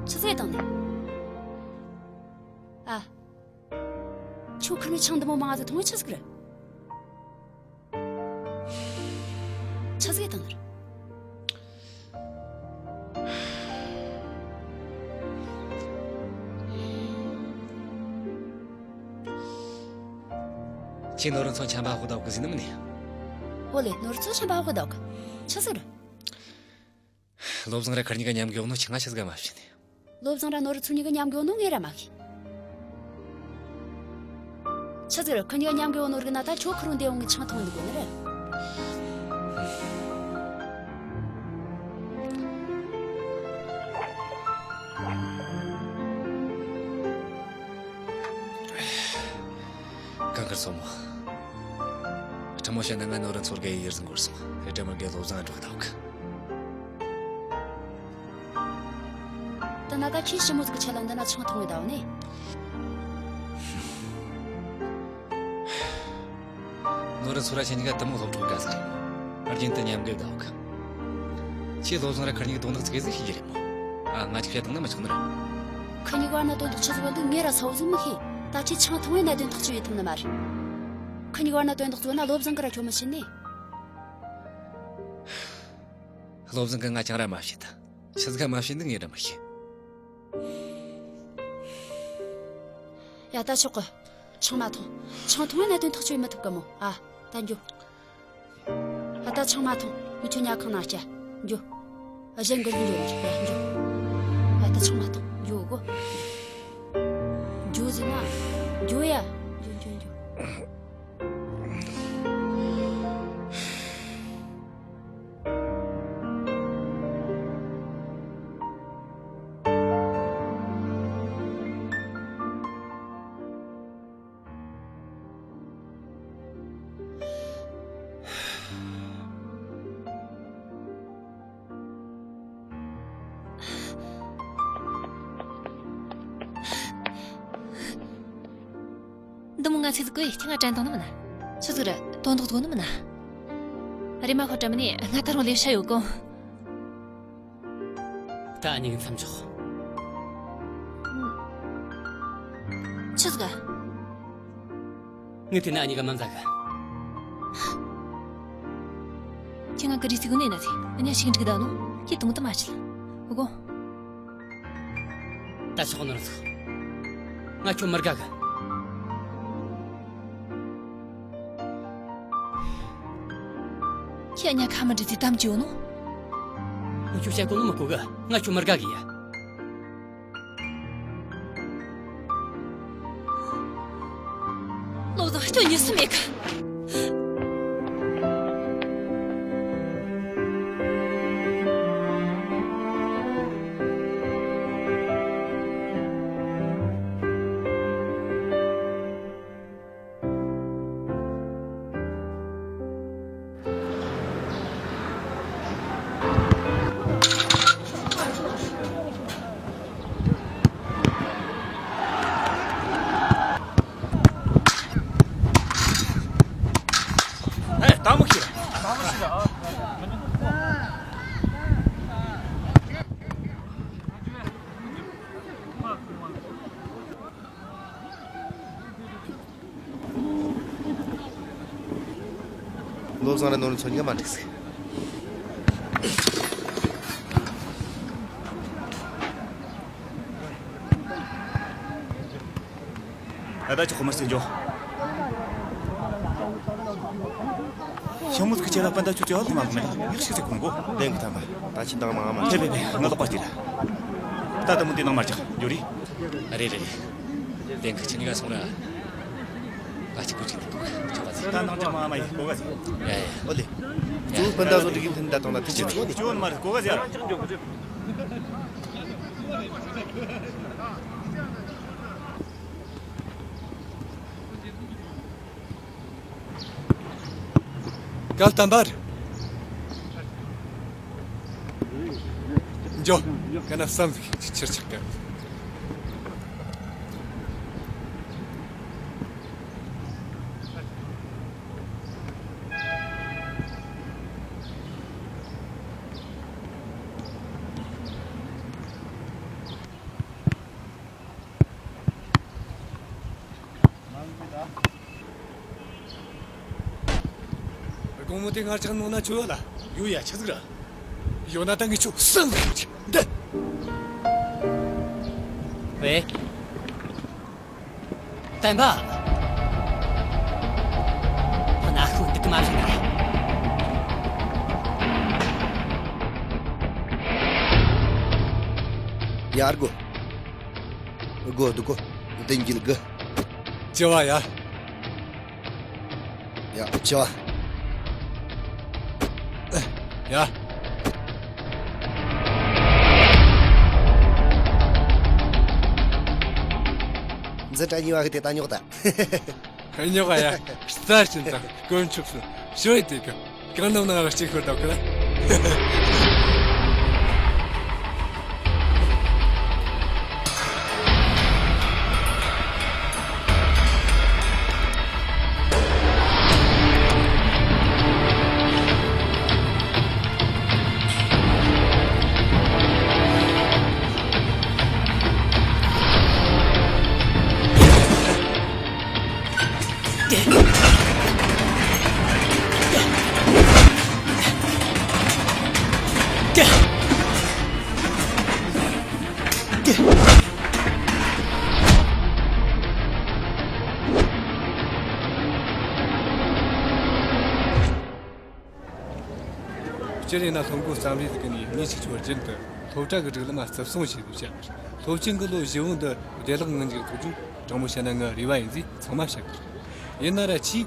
ཆི་ཟེར་བཏང་ནས། ཨ། ཁྱོད་ཁུར་ནས་ཆང་འདི་མོ་མང་ང་ཟིག་འཐུང་བའི་ཆི་ཟིག་རེད། ཆི་ཟིག་བཏང་ནས། ཁྱེད་ནོར་འཚོ་ཆམ་པ་ཧོ་དོག་གི་ཟིན་ནམ་ནི། ཨོ་ལེ། ནོར་འཚོ་ཆམ་པ་ཧོ་དོག་གི། ཆི་ཟིག་རེད། བློ་བཟང་ར་ཁུར་གཉིས་ཀ་མཉམ་གི་ཡོང་ནོ་ཁྱེད་ང་ཆི་ཟིག་ག་མ་ཤེས་ནི། བློ་བཟང་ར་ནོར་འཚོ་གཉིས་ཀ་མཉམ་གི་ཡོང་ནོ་ངས་ར་མ་ཤེས། ཆི་ཟེར། ཁོ་གཉིས་མཉམ་གི་ཡོང་ནོ་རིག་ན་ད་ཁྱོད་ཁུར་བོ་འདི་ཡོང་གི་ཆང་འཐུང་འདི་དགོས་ནི་རེད། ཁར་སོང་མོ། ཁྲ་མོ་བཤད་ན་ང་ནོར་ར་ཚོར་གའི་ཡེར་ཟིན་གོར་སོང་། ཨེ་ཏྲ་མར་གའི་ལོ་བཟང་འགྲོ་ད་བུག་ད་ན་ད་ཁྱི་ཞི་མོ་ཟིག་གི་ཆེད་ལ་འདི་ན་ཆང་འཐུང་བའི་ད་བ་ནི། ནོར་ར་ཚོར་ར་ཆེན་ག་དུ་མོ་སློབ་ཕྲུག་ག་ཟིག་རེད། རྒྱུན་དུ་མཉམ་གི་ད་བུག་ཁྱི་ལོ་བཟང་ར་ཁར་ཉིག་དོན་དག་ཅིག་གི་ཟིག་ཤེས་ཀྱི་རེད་མོ། ཨ་ང་ཅིག་བཤད་བཏང་ན་མི་ཆོག་ནི་རེད། ཁི་གཉིས་བར་ན་དོན་དག་ཆི་ཟིག་ཡོད་འདུག་ངས་ར་ས་བོ་ཟིག་མི་ཤེས། ད་ཁྱེད་ཆང་འཐུང་བའི་གནད་དོན་ཐག་གཅོད་ཡེད་ཐུབ་ནི་མ་རེད། ཁི་གཉིས་བར་ན་དོན་དག་གཙོ་ན་བློ་བཟང་གི་ར་ཁྱོད་མི་ཤེས་ནི། བློ་བཟང་གི་ང་ཅང་ར་མ་ཤེས་ད། ཆི་ཟིག་ག་མ་ཤེས་འདུག་ངས་ར་མི་ཤེས། ཡ་ད་ཆོག་གི། ཆང་མ་འཐུང་། ཆང་འཐུང་བའི་གནད་དོན་ཐག་གཅོད་ཡེད་མི་ཐུབ་གི་མོ། ཨ། ད་འགྱོ། ད་ཆང་མ་འཐུང་། མི་ཁྱོད་ཉལ་ཁང་ནང་སྐྱེལ། འགྱོ། གཞན་འགུལ་འགྱོ་ཡ། འགྱོ། ད་ཆང་མ་འཐུང་། འགྱོ་གོ། འགྱོ་ཟེར་ན། འགྱོ་ཡ། འགྱོ་འགྱོ་འགྱོ། འདི་མོ་ང་ཚོས་ཟིག་གོ་ཡི་ཁྱི་ང་དྲན་བཏང་ནི་མིན་ན། ཆི་ཟིག་རེད། དོན་དག་ཟིག་ནི་མིན་ན། རེམ་མ་ཁོ་དྲན་མི་ནི་ང་ད་རུང་ལས་བྱ་ཡོད་གོ། ད་ཨ་ནི་གི་མཚམས་འཇོག་ཆི་ཟིག་ག་ངས་དེ་ན་ཨ་ནི་ག་མ་མཛའ་གི་ཁྱི་ང་གི་རི་ཚིག་ནས་ན་ཚེ་ཨ་ནི་ཞིག་འགྲིག་ད་ནོ། ཁྱི་དུང་དུ་མ་ཆི་ལ་གོ། ད་ཆོག་ནོར་ཚོ། ང་ཁྱོད་མི་དགའ་གི་ཁྱེད་ཉ་ཁ་མི་འདྲི་ཚེ་དམ་གྱི་ཡོད་ནོ། ང་ཁྱོད་བཤད་གོ་ནོ་མི་གོ་གི་ང་ཁྱོད་མི་དགའ་གི་ཡ། བློ་བཟང་སྐྱོན་ཉིད་སུ་མེད་གི་ཨེ། ལྟ་མོ་ཤི་ར། བློ་བཟང་ར་ནོར་མཚོན་གཉིས་ཀ་མ་འགྲིག་ཟིག་ཨ་ད་ཅི་ཁོ་མ་སེ་འཇོ། ཤ་མུ་ཚུགས་ཆེ་ལ་པན་ད་ཆུ་ཅེ་ཨ་ལི་མ་ལ་མེ་ད་ཡག་ཤི་ཚེ་ཁུང་གོ། བདེན་གི་ཐམ་པ། ད་ཕྱི་འདང་མ་མ་ཤེས། པེ་པེ་པེ། ང་ལོག་པ་ཅི་ར། ད་ད་མུ་དེ་ནང་མ་ཅག་འཇོ་རི། རེད་རེད་རེད། བདེན་གི་ཁྱེད་གཉིས་ཀ་སོང་ར། ང་ཅིག་གུ་ཅིག་འདུག་ཆོག་པ་ཟེར། ད་ནང་ཅག་མ་མ་ཡི་གོ་ག་ཟེར། ཡ་ཡ། ཨོ་ལེ། ཙུ་པན་ད་བཟོ་འདྲི་གིན་ཐན་ད་དང་ད་དེ་ཅི་ཅོ་ནི་ཅོ་ནི་མ་རེད་གོ་ག་ཟེར། གལ་ཏམ་པར། འཇོ། ག་ན་བསམ་ཟིག་ཆི་ཆིར་ཆག་ག་དགོང་མོ་དེ་ངར་ཅག་ནང་ན་ཆུ་ཡོད་ལ། ཡོད་ཡ་ཆི་ཟིག་ར། ཡོད་ན་ད་ངས་ཆུ་སང་འདི། ཝེ། བསྟན་པ། ཁོ་ན་ཁུ་འདུག་གི་མ་རེད། ཡར་གོ། གོ་འདུག་གོ། བདེན་རྒྱུ་གི་ཅི་བ་ཡ། ཡ་ཅི་བ། ཡ། འཛི་དྲ་ཉི་བ་གི་དེ་ད་ཉོག་ད། ཉོག་ཡ། རྩ་ཆེན་དང་དཀོན་མཆོག་གསུམ་ཞོ་ཡི་དེ་ག་གང་ནམ་ནང་ལ་གཅིག་ཤོར་དང་གི་ལ། སྤྱིར་ཡིན་ན་སློབ་མགོ་བརྩམས་རེས་ཀྱི་ནི་ངས་ཆིག་ཆོད་རྒྱུན་དུ་སློབ་གྲྭ་གི་སྒྲིག་ལམ་རྩིབ་སོང་ཞེས་བཤད། སློབ་ཆེན་གྱི་ལོ་བཞི་བོ་འདི་བདེ་བླག་ངང་ཅིག་ཐུག་རྒྱུ་དྲང་མོ་བཤད་ན་ངའི་རེ་བ་ཡིན་ཟེར་ཚང་མ་བཤད་གི། ཡིན་ན་ར་ཆིག་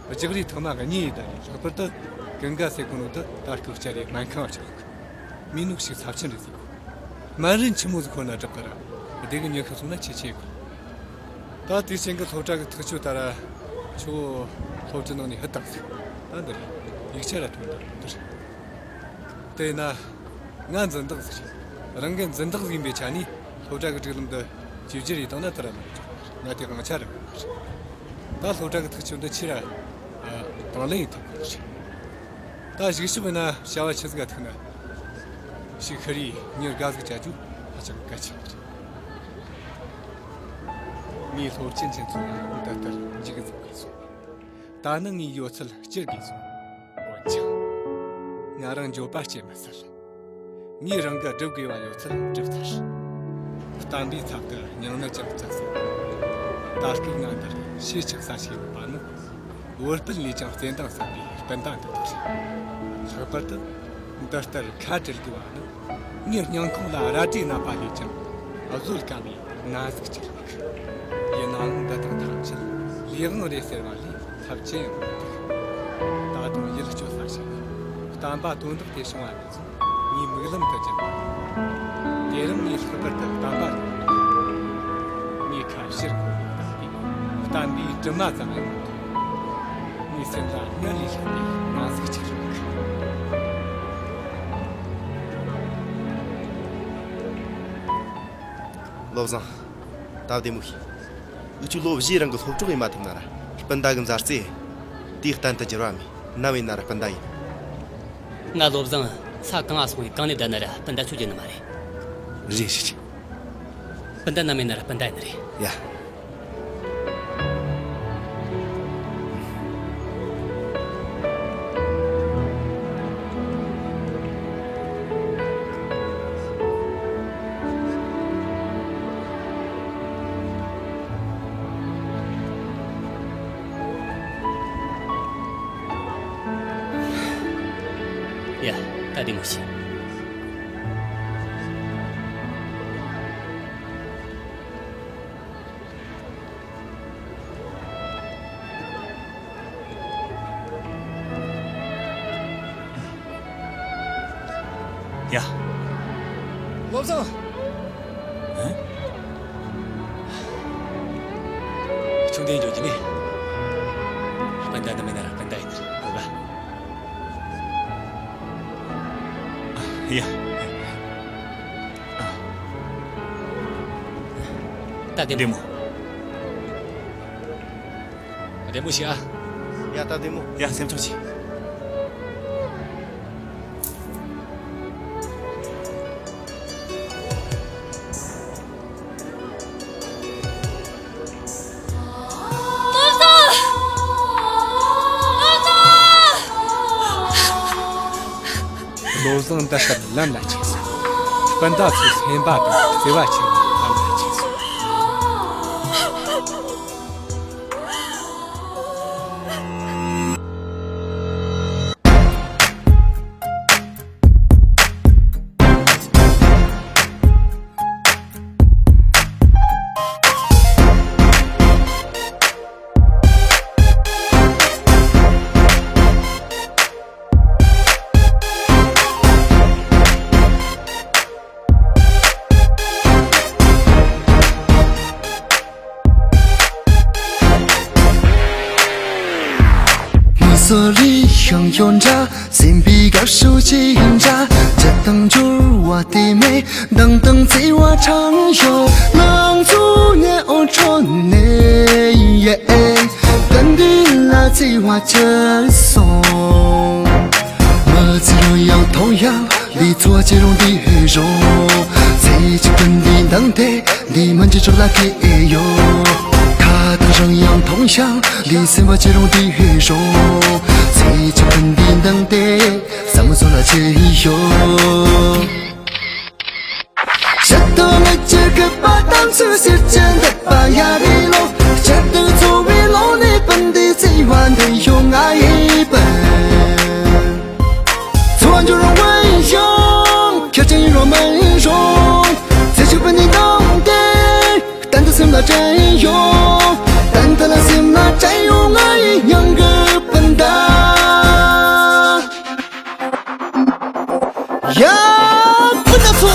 རྒྱག་རེས་ཐོག་མ་གཉིས་ཡིན་ད་རེད། ལྷག་པར་དུ་ཀུན་དགའ་ཟེར་གོ་ནོ་དུ་ད་སྐུ་བཅར་རེས་སྨན་ཁང་བ་ཆགས་གི། མི་ནུག་ཞིག་ཚབས་ཆེན་རེད་ཟེར་གོ། སྨན་རིན་ཆི་མོ་ཟིག་ཁོ་ན་བསྒྲགས་གི་ར། བདེ་གི་ཉོ་ཁ་སོང་ན་ཆེ་ཆེ་གོ། ད་དེ་ཆེན་གི་སློབ་གྲྭ་གི་ཐག་གཅོད་ལྟར་ཆུ་བོ་སློབ་གྲྭ་ནང་ནས་ཧུད་བཏང་ཟིག། ད་འདི་རེད། ཡིག་ཆ་ར་ཐོན་ད་འདི་རེད། དེས་ན་ང་འཛིན་བདག་ཟིག་རེད། རང་གི་འཛིན་བདག་ཟིག་ཡིན་པའི་ཆ་ནས་སློབ་གྲྭ་གི་སྒྲིག་ལམ་འདི་བཅོས་བསྒྱུར་ཡེ་བཏང་ན་དེ་ར་མི་འགྲོ། ང་དེ་དབང་ཆ་ར་མེད་པ་རེད། ད་སློབ་གྲྭ་གི་ཐག་གཅོད་འདི་ཆེ་ར་དང་ལེན་ཡེ་ཐུབ་གི་རེད། ད་གཞུག་ཕྱོགས་ཡིན་ན་བྱ་བ་ཆི་ཟིག་ག་ཐུག་ན། ཞིག་ཤི་རིའི་མྱི་དགའ་ཟིག་བྱ་རྒྱུ་ཧ་ཅང་གལ་ཆེན་པོ་རེད། ངས་སློབ་ཆེན་ཆེན་ཚོ་ལ་འདི་ལྟར་འཇིགས་འཛུགས་དགོས་སོང་། ད་ནི་ངའི་ཡོད་ཚད་སྐྱུར་དགོས་སོང་། འོན་ཀྱང་། ང་རང་འགྱོད་པ་སྐྱེ་མི་སྲིད། ངས་རང་གི་སྒྲུབ་དགོས་པ་ཡོད་ཚད་སྒྲུབ་ཚར། བསྟན་པའི་ཚབ་ཏུ་སྙིང་ནད་ཀྱང་བཅག་སོང་། ད་སྐབས་ང་འདིར་ཞེ་ཆགས་ས་ཞིག་ཡོད་པ་ནི། བོད་སྤུན་ལས་ཀྱང་བརྩེ་འདང་ཟབ་པའི་སྤུན་ཟླ་འདི་དག་རེད། ལྷག་པར་དུ་འདི་ལྟར་ཁ་བྲལ་དགོས་པ་ནི། ངའི་སྙིང་ཁོང་ལ་རལ་གྲིའི་ནད་པ་ལས་ཀྱང་བཟོད་དཀའ་བའི་ནད་ཟིག་ཅིག་རེད། ཡིན་ནའང་འདི་དག་ཐམས་ཅད་ལས་དབང་རེད་ཟེར་བ་ལས་ཐབས་ཅི་ཡང་མི་འདུག། ད་དུང་ཡིད་སྐྱོ་ས་ཞིག་ནི། བསྟན་པ་དོན་དག་དེ་བྱུང་བ་ནས་བཟུང་ངའི་མིག་ལམ་དུ་གྱུར། དེ་རིང་ངས་ལྷག་པར་དུ་བསྟན་པ་རེད། ངའི་ཁ་ཕྱིར་འཁོར་བའི་སྟེང་དུ་བསྟན་པའི་དྲི་མ་ཙམ་ཡང་མི་མཐོང་། ངའི་སེམས་ལ་སྔར་ལས་ལྷག་པའི་ན་ཟུག་ཅིག་རེད། བློ་བཟང་། ད་བདེ་མོ་བྱོས། འུ་ཆོ་ལོ་བཞིའི་རིང་གི་སློབ་གྲོགས་ཡིན་མ་ཐུབ་ན་ར་སྤུན་ཟླ་གི་མཛའ་བརྩེ་དེ་གཏན་དུ་འགྱུར་བ་མེད། ནམ་ཡིན་ན་ར་སྤུན་ཟླ་ཡིན། ང་བློ་བཟང་ས་གང་ང་སོང་བའི་གང་ནས་བསྡད་ན་ར་སྤུན་ཟླ་ཆོས་བརྒྱུད་ནི་མ་རེད། རེད་རེད་རེད། སྤུན་ཟླ་ནམ་ཡིན་ན་ར་སྤུན་ཟླ་ཡིན་ནི་རེད། ཡ། ཡ། ད་བདེ་མོ་བྱོས། ཡ། བློ་བཟང་། ཨ། ཆུང་དུས་འགྱོ་རྒྱུ་ནི། སྤུན་ཟླ་ནི་མིན་ན་ར་སྤུན་ཟླ་ཡིན་ནི་རེད་གོ་ག། ཡ། ད་བདེ་མོ། བདེ་མོ། བདེ་མོ་བྱོས་ཨ། ཡ་ད་བདེ་མོ། ཡ་སེམས་ཆུང་བྱོས། བློ་བཟང་འདི་ལྟར་ལམ་ལ་ཆས་སོང་། སྤུན་ཟླ་ཚོའི་སེམས་པ་དང་བརྩེ་བ་ཆེ་བའི་ལམ་ལ་ཆས་སོང་། བཟོ་ལས་ཤིང་ཡོན་འདྲ། སེམས་པའི་དགའ་ཤོས་ཅི་འདྲ། བྱ་དང་འབྱོར་བ་དེ་མེད། མདང་དང་བརྩེ་བ་ཆང་ཡོད། ལང་ཚོ་ཉལ་འོང་ཁྲོད་ནས་ཡེ། གན་དེ་ལ་བརྩེ་བ་ཅི་སོང་། མི་ཚེ་རིང་ཡང་ཐོང་ཡང་། ལས་འཚོ་བ་ཅི་རུང་དེ་ཧེ་རུང་། ཚེ་གཅིག་པུ་འདི་འདང་དེ། འདི་མ་འཇིག་ཆོག་ལ་ཁེ་ཨེ་ཡོད། ཁ་དང་རང་ཡང་མཐོང་ཤང་། ལས་སེམས་པ་ཅི་རུང་དེ་ཧེ་རུང་། ཚེ་གཅིག་པུ་འདི་འདང་དེ། བསམ་བློ་ཚོ་ལ་ཆེ་ཡོད། ཤ་དོ་ནི་ཅི་གི་པ་དང་སུ་ཟེར་ཅི་འདི་པ་ཡ་རི་ལོ། ཤ་དོ་ཚོ་བའི་ལོ་ནི་པན་དེ་ཚེ་བ་འདི་ཡོང་ང་ཡི་པན། ཚོ་འཇུ་རུང་བའི་ཡོང་། ཁྱེད་ཅན་ཡིན་རོ་མ་ཡིན་རུང་། ཚེ་གཅིག་པུ་ནི་འདང་དེ། གཏན་དུ་སེམས་ལ་དྲན་ཡོང་། གཏན་དུ་ལ་སེམས་ལ་དྲན་ཡོང་ང་ཡི་མྱང་གི་པུན་ད། ཡ། པུན་ད་ཚོ།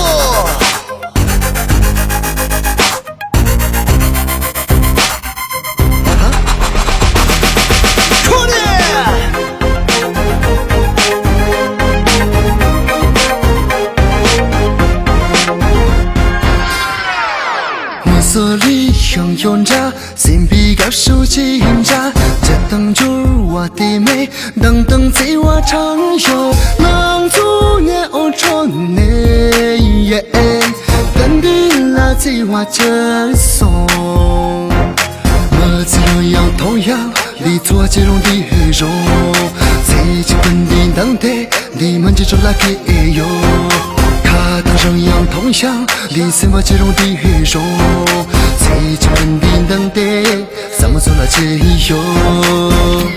མི་བཟོ་ལས་ཤིང་ཡོན་འདྲ། སེམས་པའི་དགའ་ཤོས་ཅི་འདྲ། བྱ་དང་འབྱོར་བ་དེ་མེད། མདང་དང་བརྩེ་བ་ཆང་ཡོད། ལང་ཚོ་ཉལ་འོང་ཁྲོད་ནས་ཡེ། གན་དེ་ལ་བརྩེ་བ་ཅི་སོང་། མི་ཚེ་རིང་ཡང་ཐོང་ཡང་། ལས་འཚོ་བ་ཅི་རུང་དེ་ཧེ་རུང་། ཚེ་གཅིག་པུ་འདི་འདང་དེ། འདི་མ་འཇིག་ཆོག་ལ་ཁེ་ཨེ་ཡོད། ཁ་དང་རང་ཡང་མཐོང་ཤང་། ལས་སེམས་པ་ཅི་རུང་དེ་ཧེ་རུང་། ཚེ་གཅིག་པུ་འདི་འདང་དེ། བསམ་བློ་ཚོ་ལ་ཆེ་ཡོད།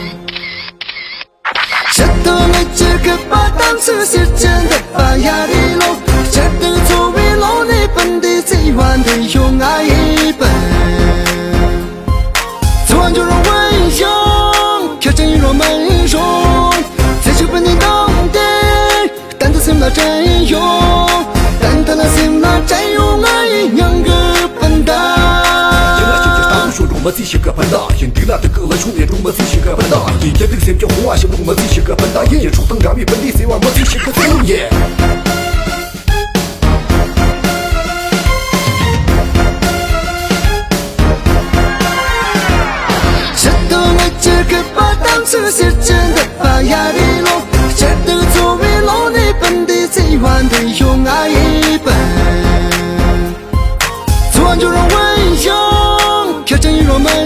ཤ་དོ་ནི་ཅི་གི་པ་དང་སུ་ཟེར་ཅི་འདི་པ་ཡ་རི་ལོ། ཤ་དོ་ཚོ་བའི་ལོ་ནི་པན་དེ་ཚེ་བ་འདི་ཡོང་ང་ཡི་པན། ཚོ་འཇུ་རུང་བའི་ཡོང་། ཁྱེད་ཅན་ཡིན་རོ་མ་ཡིན་རུང་། ཚེ་གཅིག་པུ་ནི་འདང་དེ། གཏན་དུ་སེམས་ལ་དྲན་ཡོང་། གཏན་དུ་ལ་སེམས་ལ་དྲན་ཡོང་ང་ཡི་མྱང་གི་པུན་ད། ཡིན་ལ་ཤུགས་ཀྱི་རྟག་ཏུ་ཤོར་འགྲོ་མ་རྩིས་ཤིག་གི་པུན་ད་ཡིན། འདི་ལ་དུ་ཀུ་ལ་ཆུང་ནས་འགྲོ་མ་རྩིས་ཤིག་གི་པུན་ད་ཡིན། སྐྱ་དུག་སེམས་ཀྱི་ཧོ་བ་ཞིག་འགྲོ་མ་རྩིས་ཤིག་གི་པུན་ད་ཡིན། ཡེ་སྲོག་དང་འདྲ་བའི་པུན་དེ་བརྩེ་བ་མ་རྩིས་ཤིག་གི་ཚེ་ཡིན། ཤ་དོ་ནི་ཅི་གི་པ་དང་སུ་ཟེར་ཅི་འདི་པ་ཡ་རི་ལོ། ཤ་དོ་ཚོ་བའི་ལོ་ནི་པན་དེ་ཚེ་བ་འདི་ཡོང་ང་ཡི་པན། ཚོ་འཇུ་རུང་བའི་ཡོང་། ཁྱེད་ཅན་ཡིན་རོ་མ་